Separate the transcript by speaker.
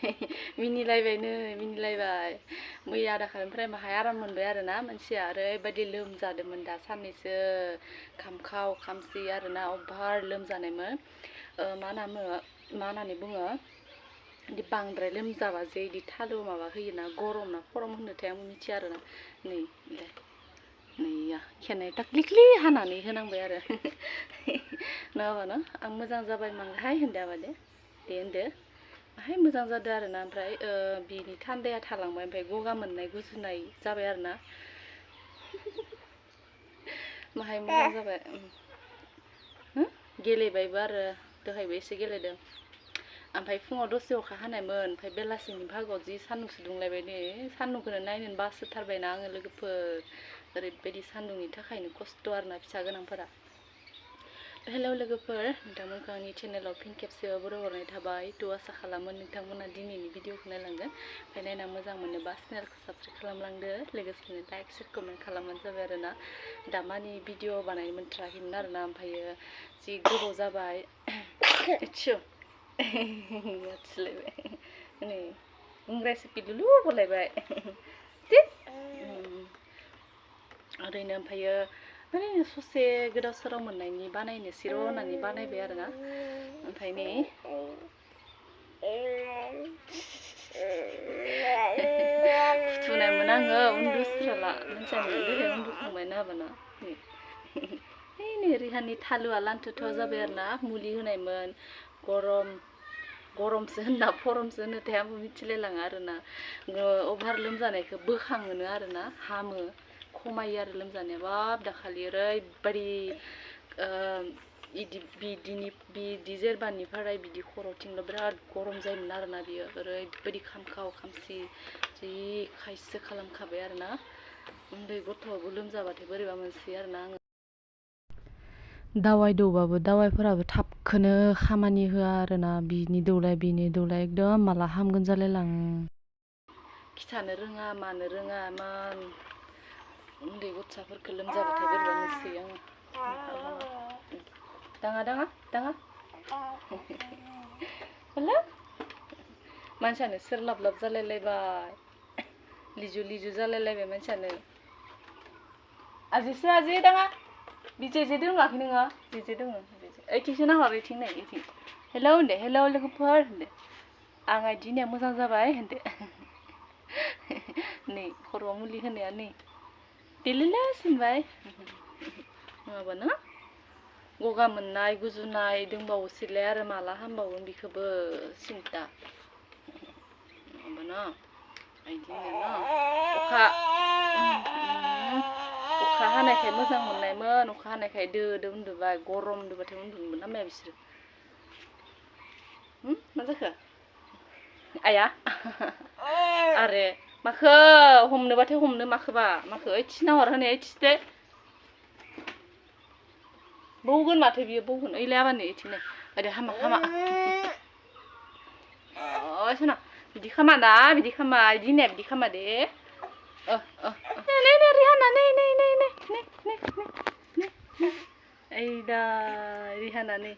Speaker 1: मिनिलायबायनो मिनिलायबाय मैया दाखालिनिफ्राय माहाय आराम मोनबाय आरोना मानसिया ओरैबायदि लोमजादोंमोन दा साननैसो खामखाव खामसि आरोना अभार लोमजानायमोन मा होननानै बुङो बिदि बांद्राय लोमजाबा जे बिदि थालो माबा होयोना गरम ना खरम होनोथाय आं मिथिया आरोना नै नैया खेनाय टाक्लिक्लि हानानै होनांबाय आरो नङाबानो आं मोजां जाबाय मांहाय होनदाबा दे होनदो माहाय मोजां जादों आरोना ओमफ्राय बिनि थान्दाया थालांबाय ओमफ्राय गगा मोननाय गुजुनाय जाबाय आरोना माहाय मोजां जाबाय गेलेबायबो आरो दहायबो एसे गेलेदों ओमफ्राय फुङाव दसे अखा हानायमोन ओमफ्राय बेलासिनि भागोआव जि सान्दुंसो दुंलायबाय नै सान्दुंखौनो नायनोनो बासोथारबायना आङो लोगोफोर ओरैबायदि सान्दुंनि थाखायनो खस्थ' आरोना फिसा गोनांफोरा हेलौ लोगोफोर नोंथांमोनखौ आंनि चेनेलाव फिन खेबसेबाव बरायहरनाय थाबाय थ' आसा खालामो नोंथांमोना दिनैनि भिडिअखौ नायलांगोन ओमफ्राय नायना मोजां मोनोबा चेनेलखौ साबस्क्राइब खालामलांदो लोगोसेनो लाइक शेयार कमेन्ट खालामबानो जाबाय आरोना दामानि भिडिअ बानायनो मोनथाराखैमोन आरोना ओमफ्रायो जि गोबाव जाबाय यादसोलायबाय नै बुंग्रायसो पिलुलु बोलायबाय ओरैनो ओमफ्रायो ओरैनो ससे गोदाव सोराव मोननायनि बानायनोसैर' होननानै बानायबाय आरोना ओमफ्राय नै फुथुनायमोन आङो उन्दुस्राला मानसियानो दहाय उन्दुखांबायना हाबाना नै रिहानि थालुआ लान्थुथ' जाबाय आरोना मुलि होनायमोन गरमसो होनना फरमसो होनोथाय आंबो मिथिलायलाङा आरोना अभार लोमजानायखौ बोखाङोनो आरोना हामो खमायो आरो लोमजानाया बाब दाखालि ओरैबायदि बिदि जेरबानिफ्राय बिदि खर'थिंल' बिराद गरम जायोमोन आरोना बियो ओरैबायदि खामखाव खामसि जि खायसो खालामखाबाय आरोना उन्दै गथ'आबो लोमजाबाथाय बोरैबा मोनसै आरोना आङो दावाइ दौबाबो दावाइफोराबो थाबखौनो खामानि होआ आरोना बिनि दौलाय एकदम माला हामगोन जालायलाङो खिथानो रोङा मानो रोङा मान उन्दै गथ'साफोरखौ लोमजाबाथाय बोरैबा मोनसै आङो दाङा हेलौ मानसियानो सोरलाब जालायलायबाय लिजु जालायलायबाय मानसियानो आजि दाङा बिजे दोङाखै नोङो बिजे दोङो ओइथिंसो नाहर ओइथिं नै ओइथिं हेलौ होनदो हेलौ लोगोफोर होनदो आं दिनै मोजां जाबाय होनदो नै खर'आव मुलि होनाया नै देलेले सिनबाय नङाबानो गगा मोननाय गुजुनाय दंबावोसैलाय आरो माला हामबावगोन बेखौबो सिन्था नङाबानो बिदिनो अखा हानायखाय मोजां मोननायमोन अखा हानायखाय दो उन्दुबाय गरम उन्दुबाथाय उन्दुनोबो नामाया बिसोरो मा जाखो आया आरे माखो हमनोबाथाय हमनो माखो ओइथि नाहर होनै ओइथिदे बौगोन माथो बियो बौगोन ओइलाय आबानो ओइथिंनो ओरै हामा सना बिदि खामा ना बिदि खामा बिदि होननाया बिदि खामा दे नै रिहाना नै ओइदा रिहाना नै